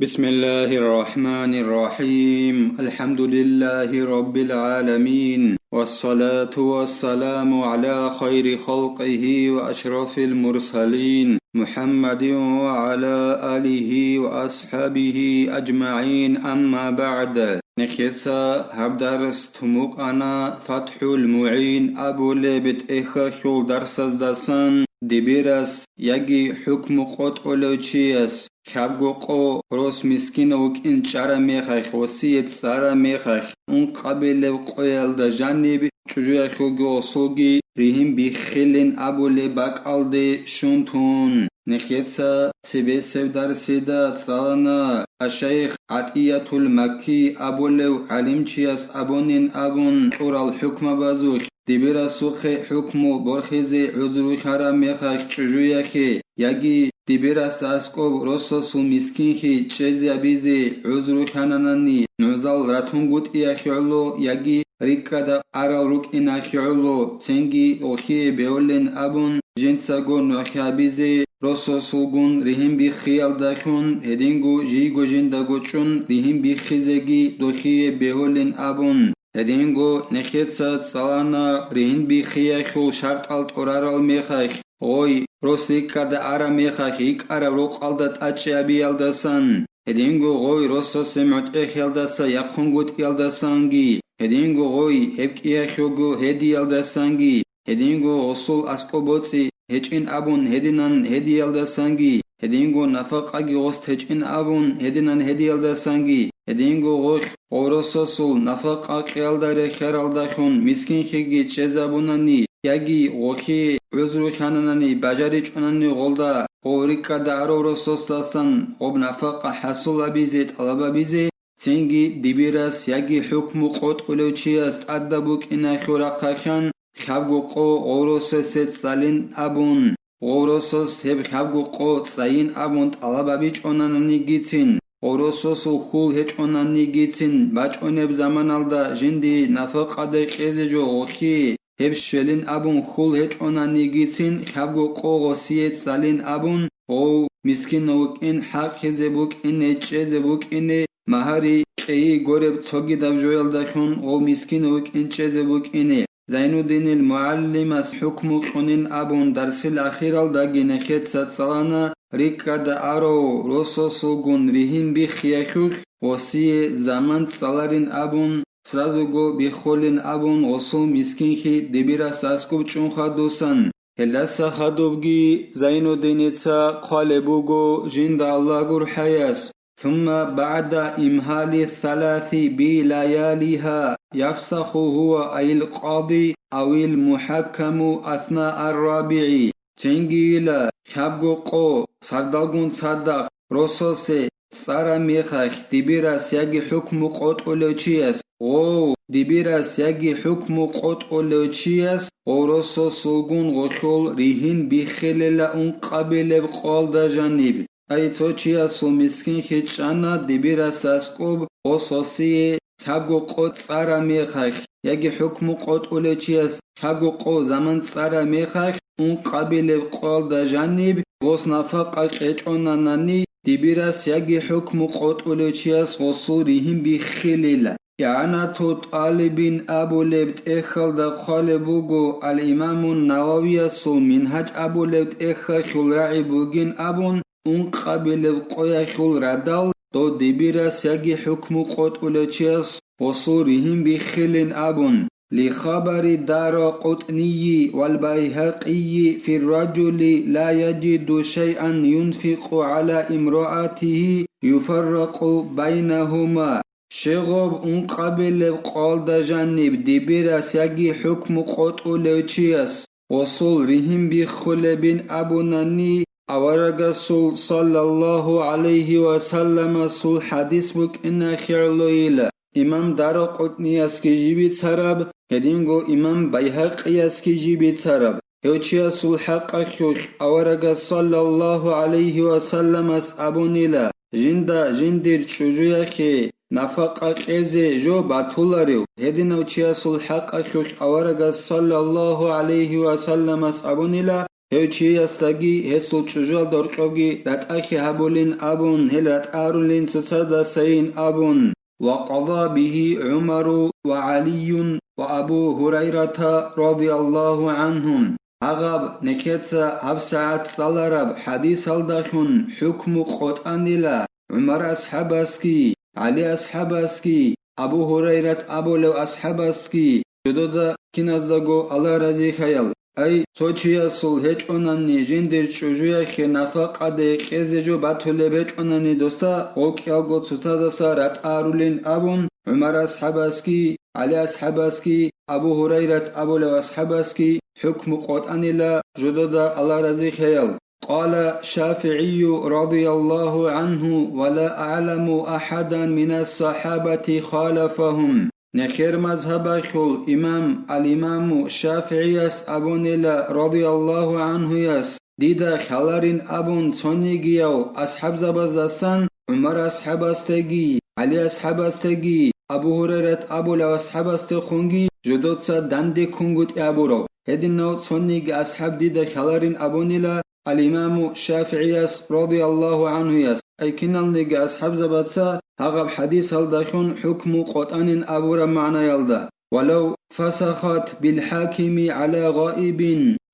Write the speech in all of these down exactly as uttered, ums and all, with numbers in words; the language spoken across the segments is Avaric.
بسم الله الرحمن الرحيم. الحمد لله رب العالمين. والصلاة والسلام على خير خلقه وأشرف المرسلين محمد وعلى آله وأصحابه أجمعين. أما بعد. Нехеца гьаб дарс тумукъана ФатхӀул МугӀин абулеб тӀехьалъул дарсаздасан, дибирас яги хӀукму къотӀулев чияс хьабго къо рос мискинав вукӀин чӀараб мехалъ, васият цӀараб мехалъ, ункъабилеб къоялда жаниб чӀужуялъулги гъосулги ригьин биххилин абулеб бакӀалде щун тун. Нехеца цебесеб дарсида цӀалана ашайх ГӀатӀиятул Макки абулев гӀалимчияс абунин абун кьурал хӀукмабазулъ, дибирасухъе хӀукму борхизе гӀузру лъараб мехалъ чӀужуялъе, яги дибирасда аскӀоб росасул мискинлъи чӀезабизе гӀузру лъананани, нузал ратунгутӀиялъе гӀоло яги рикӀкӀада арал рукӀиналъе гӀоло, цинги гъолъие бегьулин абун, жинцаго нугӀлъи гьабизе, росасулгун ригьин биххиялдалъун, гьединго жийго жиндаго чӀун ригьин биххизеги дохие бегьулин абун, гьединго нехеца цӀалана ригьин биххиялъул шартӀал тӀурарал мехалъ, гъой, рос рикӀкӀада араб мехалъ йикӀараб рукъалда тӀачӀи абиялдасан, гьединго гъой росасе мутӀигӀлъиялдаса яхъунгутӀиялдасанги, гьединго гъой гьеб кӀиялъего гьедиялдасанги, гьединго гъосул аскӀоб боцӀи гьечӀин абун гьединан гьедиялдасанги, гьединго нафакъаги гъос гьечӀин абун гьединан гьедиялдасанги, гьединго гъолъ гъов росасул нафакъа кьиялда рехияралдалъун мискинлъиги чӀезабунани, яги гъолъие гӀузру лъананани бажаричӀунани гъолда, гъов рикӀкӀада арав росасдасан гъоб нафакъа хӀасул гьабизе тӀалаб гьабизе, цинги дибирас яги хӀукму къотӀулев чияс тӀадаб букӀиналъул рахъалъан хьабго къо гъов росасе цӀалин абун, гъов росас гьеб хьабго къо цӀайин абун тӀалаб гьабичӀонананигицин, гъов росасул хьул гьечӀонанигицин, бачӀунеб заманалда жиндие нафакъаде кьезе жо гъолъие гьеб щвелин абун хьул гьечӀонанигицин, хьабго къо гъосие цӀалин абун, гъов мискинав вукӀин хӀакъизе букӀине, чӀезе букӀине, магьари кьейи гореб цогидаб жоялдалъун гъов мискинав вукӀин чӀезе букӀине. Зайнуддинил мугӀалимас хӀукму кьунин абун дарсил ахиралдаги нехеца цӀалана, рикӀкӀада арав росасулгун ригьин биххиялъулъ гъосие заман цӀаларин абун, сразуго биххулин абун гъосул мискинлъи дибирас аскӀоб чӀун хадусан. Гьелдаса хадубги Зайнуддиница хъвалеб буго жинда Аллагь гурхӀаяс: ثم بعد إمهال ثلاث بلياليها يفسخ هو أي القاضي أو المحكم أثناء الرابع. Цинги йила хьабго къо, сардалгун цадахъ, росасе цӀараб мехалъ дибирас яги хӀукму къотӀулев чияс, гъов, дибирас яги хӀукму къотӀулев чияс гъов росасулгун гъолъул ригьин биххилила ункъабилеб къоялда жаниб. Ай цо чиясул мискинлъи чӀана дибирас аскӀоб гъос гъосие хьабго къо цӀараб мехалъ, яги хӀукму къотӀулев чияс хьабго къо заман цӀараб мехалъ, ункъабилеб къоялда жаниб гъос нафакъа кьечӀонанани, дибирас яги хӀукму къотӀулев чияс гъосул ригьин биххилила. ИгӀанату тӀалибин абулеб тӀехьалда хъвалеб буго, ал-Имамун Нававиясул Мингьаж абулеб тӀехьалъул рагӀи бугин абун, ункъабилеб къоялъул радал дов дибирас яги хӀукму къотӀулев чияс гъосул ригьин биххилин абун, لخبر الدارقطني والبيهقي في الرجل لا يجد شيئا ينفق على امرأته يفرق بينهما. Щегъуб ункъабилеб къоялда жаниб дибирас яги хӀукму къотӀулев чияс гъосул ригьин биххулебин абунани, аварагасул саллаллагьу гӀалайгьи ва салламасул хӀадис букӀина хӀерлойила, имам Даракъутниясги жибицараб, гьединго имам Байгьакъиясги жибицараб. Гьев чиясул хӀакъалъулъ аварагас саллаллагьу гӀалайгьи ва салламас абунила, жинда жиндир чӀужуялъе нафакъа кьезе жо батуларев? Гьединав чиясул хӀакъалъулъ аварагас саллаллагьу гӀалайгьи ва салламас абунила, гьев чиясдаги гьесул чӀужуялда гьоркьобги ратӀахъе гьабулин абун, гьел ратӀарулин цоцаздасайин абун. Ва къада бигьи ГӀумару ва ГӀалиюн ва Абу Гьурайрата радияллагьу гӀанхум. Гьагъаб нехеца гьабсагӀат цӀалараб хӀадисалдалъун хӀукму къотӀанила ГӀумар асхӀабасги, ГӀали асхӀабасги, Абу Гьурайрат абулев асхӀабасги, жодода киназдаго Аллагь разихаял. Ай, цо чиясул гьечӀонани жиндир чӀужуяхъе нафакъаде кьезе жо батулеб гьечӀонани досда, гъов кӀиялго цоцаздаса ратӀарулин абун, ГӀумар асхӀабасги, ГӀали асхӀабасги, Абу Гьурайрат абулев асхӀабасги хӀукму къотӀанила жодода Аллагь разихаял. قال الشافعي رضي الله عنه: ولا أعلم أحدا من الصحابة خالفهم. Нехер мазгьабалъул имам ал-Имаму ШафигӀияс абунила, радияллагьу гӀанхуяс, дида хьаларин абун цонигияв асхӀабзабаздасан, ГӀумар асхӀабасдаги, ГӀали асхӀабасдаги, Абу Гьурайрат абулев асхӀабасдехунги жодоца данде ккунгутӀи абурав. Гьединав цониги асхӀаб дида хьаларин абунила, ал-Имаму ШафигӀияс радияллагьу гӀанхуяс, ай киналниги асхӀабзабаца гьагъаб хӀадисалдалъун хӀукму къотӀанин абураб магӀнаялда: ولو فسخت بالحاكم على غائب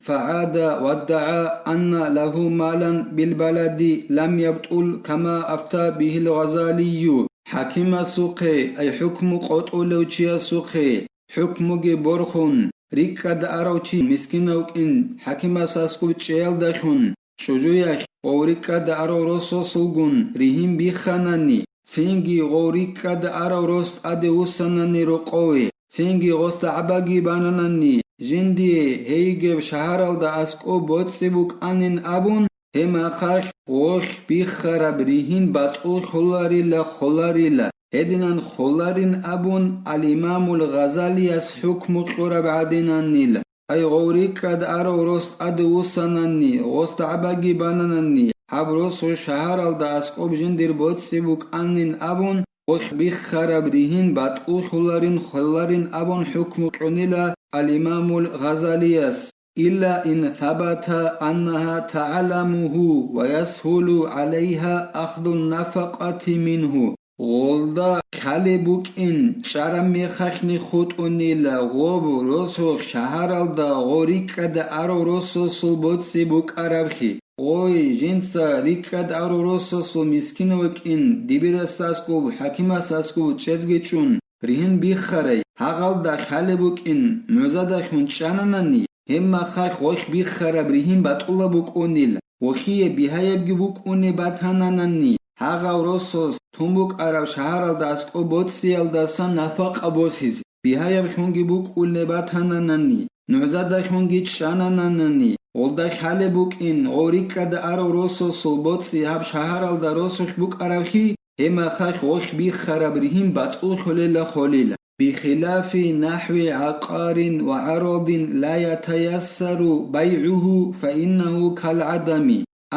فعاد وادعى أن له مالا بالبلد لم يبطل كما أفتى به الغزالي. ХӀакимасухъе, ай хӀукму къотӀулев чиясухъе, хӀукмуги борхун, рикӀкӀад арав чи мискинав кӀин хӀакимас аскӀуб чӀеялдалъун, чӀужуялъ гъов рикӀкӀад арав росасулгун ригьин бихханани, цинги гъов рикӀкӀад арав рос тӀаде вуссанани рокъове, цинги гъос дагӀбаги бананани, жиндие гьейгеб шагьаралда аскӀоб боцӀи букӀанин абун, гьеб мехалъ гъолъ биххараб ригьин батӀуллъуларила, холарила. Гьединан холарин абун, ал-Имамул Гъазалияс хӀукму кьураб гӀадинанила. Ай гъов рикӀкӀад арав рос тӀаде вуссанани, гъос дагӀбаги бананани, гьаб росу шагьаралда аскӀоб жиндир боцӀи букӀанин абун, гъолъ биххараб ригьин батӀуллъуларин, холарин абун хӀукму кьунила ал-Имамул Гъазалияс. إلا إن ثبت أنها تعلمه ويسهل عليها أخذ النفقة منه. Гъолда хъалеб букӀин чӀараб мехалъни хутӀунила гъоб росу шагьаралда гъо рикӀкӀад арав росасул боцӀи букӀарабхъи. Гъой, жинца рикӀкӀад арав росасул мискин вукӀин, дибирасдаскӀуб, хӀакимасдаскӀуб чӀезги чӀун, ригьин биххарай, гьагъалда хъалеб букӀин, музадахъун чӀананани, гьеб мехалъ гъолъ биххараб ригьин батӀулаб букӀунил, вохие бигьаябги букӀунеб батананани, гьагъав росас тун букӀараб шагьаралда аскӀоб боцӀиялдасан нафакъа босизе, бигьаяб хунги букӀунеб батананани, нугӀзадахъунги чӀанананани, гъолда хъалеб букӀин, гъов рикӀкӀад арав росасул боцӀи гьаб шагьаралда росулъ букӀарабхъи, гьеб мехалъ гъолъ биххараб ригьин батӀуллъулила холила. بخلاف نحو عقار وعرض لا يتيسر بيعه فإنه كالعدم.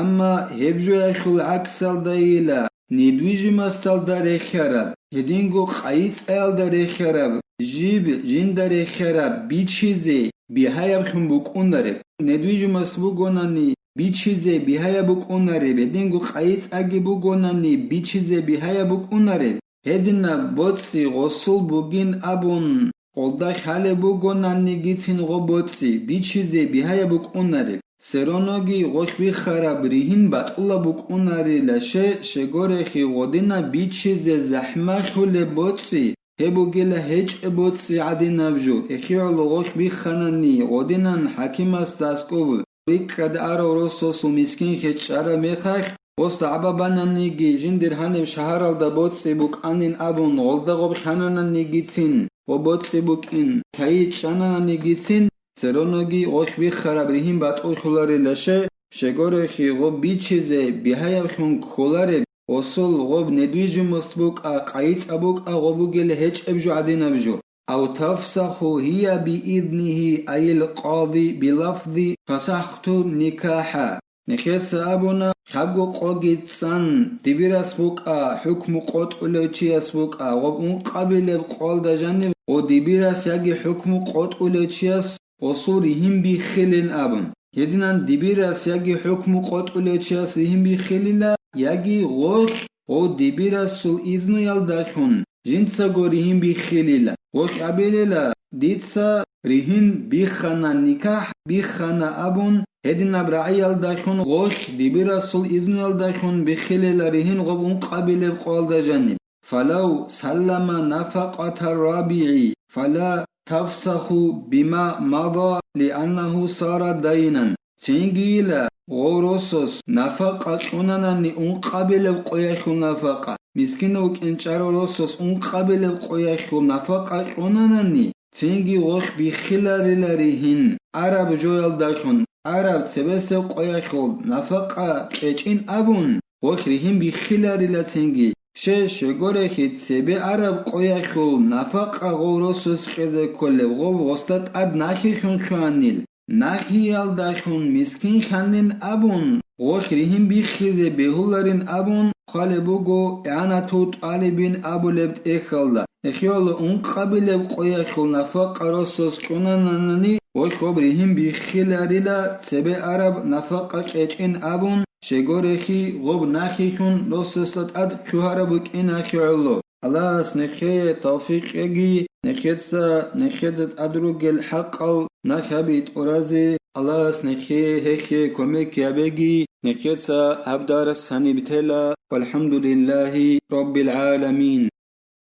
Амма гьеб жоялъул гӀаксалдайила, недвижимосталда рехьараб, гьединго къайи-цӀаялда рехьараб, жиб жинда рехьараб бичизе бигьаяб хун букӀунареб. Недвижимость бугонани, бичизе бигьаяб букӀунареб, гьединго къайи-цӀаги бугонани, бичизе бигьаяб букӀунареб. Гьединаб боцӀи гъосул бугин абун, гъолда хъалеб бугонанигицин гъо боцӀи бичизе бигьаяб букӀунареб. Сероноги гъолъ биххараб ригьин батӀулаб букӀунарила, ще, щегорехи гъодинаб бичизе захӀмалъулеб боцӀи, гьеб бугила гьечӀеб боцӀи гӀадинаб жо. Эхиялъ гъолъ бихханани, гъодинан хӀакимасда аскӀоб рикӀкӀад арав росасул мискинлъи чӀараб мехалъ, гъос дагӀба бананиги, жиндир гьаниб шагьаралда боцӀи букӀанин абун, гъолда гъоб ханананигицин ва боцӀи букӀин, кайи чӀанананигицин, сероноги гъолъ биххараб ригьин батӀуллъуларила, ще, щегорехи гъоб бичизе бигьаяб хун кколареб, гъосул гъоб недвижимость букӀа, къайи-цӀа букӀа, гъоб бугила гьечӀеб жо гӀадинаб жо. أو تفسخ هي بإذنه أي القاضي بلفظ فسخت النكاح. Нехеца абуна, лъабго къоги цӀан, дибирас букӀа, хӀукму къотӀулев чияс букӀа, гъоб ункъабилеб къолда жаниб, гъо дибирас яги хӀукму къотӀулев чияс гъосул ригьин биххилин абун. Гьединан дибирас яги хӀукму къотӀулев чияс ригьин биххилила, яги гъолъ гъов дибирасул изноялдалъун жинцаго ригьин биххилила. Гъолъ абилила: «Дица ригьин биххана, никахӀ биххана», – абун, гьединаб рагӀиялдалъун гъолъ дибирасул изноялдалъун биххилила ригьин гъоб ункъабилеб къоялда жаниб. «Фалав саллама нафакъатар рабигӀи, фала тафсаху бима мада, лианнаху сара дайнан». Цинги йила, гъов росас нафакъа кьунанани ункъабилеб къоялъул нафакъа, мискинав кӀинчӀарав росас ункъабилеб къоялъул нафакъа кьунанани, цинги гъолъ биххиларила ригьин, араб жоялдалъун, араб цебесеб къоялъул нафакъа кьечӀин абун, гъолъ ригьин биххиларила цинги. Щай, щегорехи, цебе араб къоялъул нафакъа гъов росас кьезе кколеб гъоб гъосда тӀад нахилъун лъугьанил, нахиялдалъун мискин ханин абун, гъолъ ригьин биххизе бегьуларин абун хъвалеб буго ИгӀанату ТӀалибин абулеб тӀехьалда. Эхиялъ ункъабилеб къоялъул нафакъа росас кьунанани, гъолъ гъоб ригьин биххиларила цебе араб нафакъа кьечӀин абун, щегорехи гъоб нахилъун росасда тӀад лъугьараб букӀин ахӀи гӀоло. Аллагьас нехее тавфикъ кьеги, нехеца нехеда тӀад ругел хӀакъал нахъаби тӀуразе Аллагьас нехее гьехье кумек гьабеги, нехеца гьаб дарс гьаниб тела. ВалхӀамдулиллагьи раббил гӀаламин.